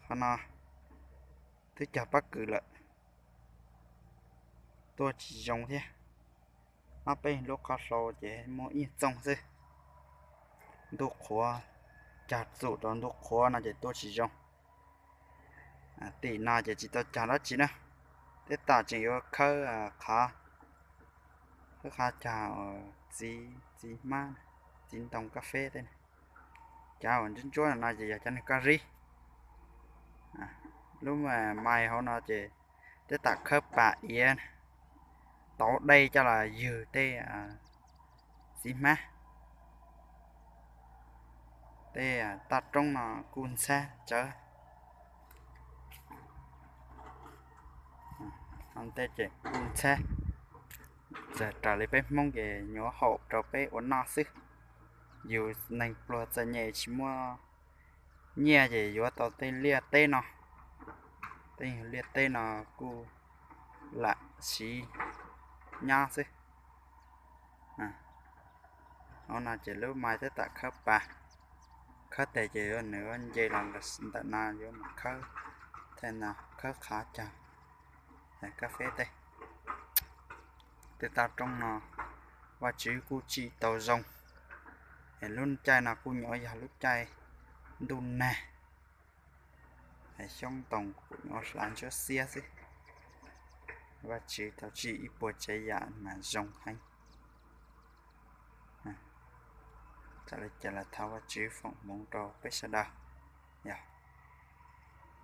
Qhov no twb cog pob kws lawm, tuaj tsis zoo thiab. Ob peb lub qhov hlau ces muaj ib txooj xwb. Ntuj qhuav, cog txum rau ntuj qhuav no ces tuaj tsis zoo. Tim no ces tsis tau cog dab tsi na, tab tom tseem yuav khawb qhov, khawb qhov cog txiv, txiv hmab, txiv ntoo kab feb tej. Cov uas ntsuab ntsuab no ces yog cov nws koj rib. Lub mais hauv no ces tab tom khawb pas iav, tauv dej coj los ywg tej txiv hmab. Tej toj roob no kuj ntxhab tsawv, tej ces kuj ntxhab. Txawm raws li peb Hmoob ces nyuam haum rau peb ua noj xwb. Yus neeg pluag txom nyem tsis muaj nyiaj ces yuav tau tej liaj teb no, tej liaj teb no kuj lam siv nyob xwb. Hauv no ces lub mais tab tom khawb pas, khawb tes ces yuav nws nce los ntawm no yuav mus khawb, tej no khawb qhov cog kab feb tej. Tej toj roob no Vajtswv kuj tsim tau zoo, es lub caij no kuj nyuam yog lub caij ntuj nag, es xyoob ntoo kuj nyuam hlav ntsuab xiab xwb. Vajtswv tau tsim ib puas tsav yam mas zoo heev. Txawm li cas los thov Vajtswv foom hmoov rau peb sawv daws, yog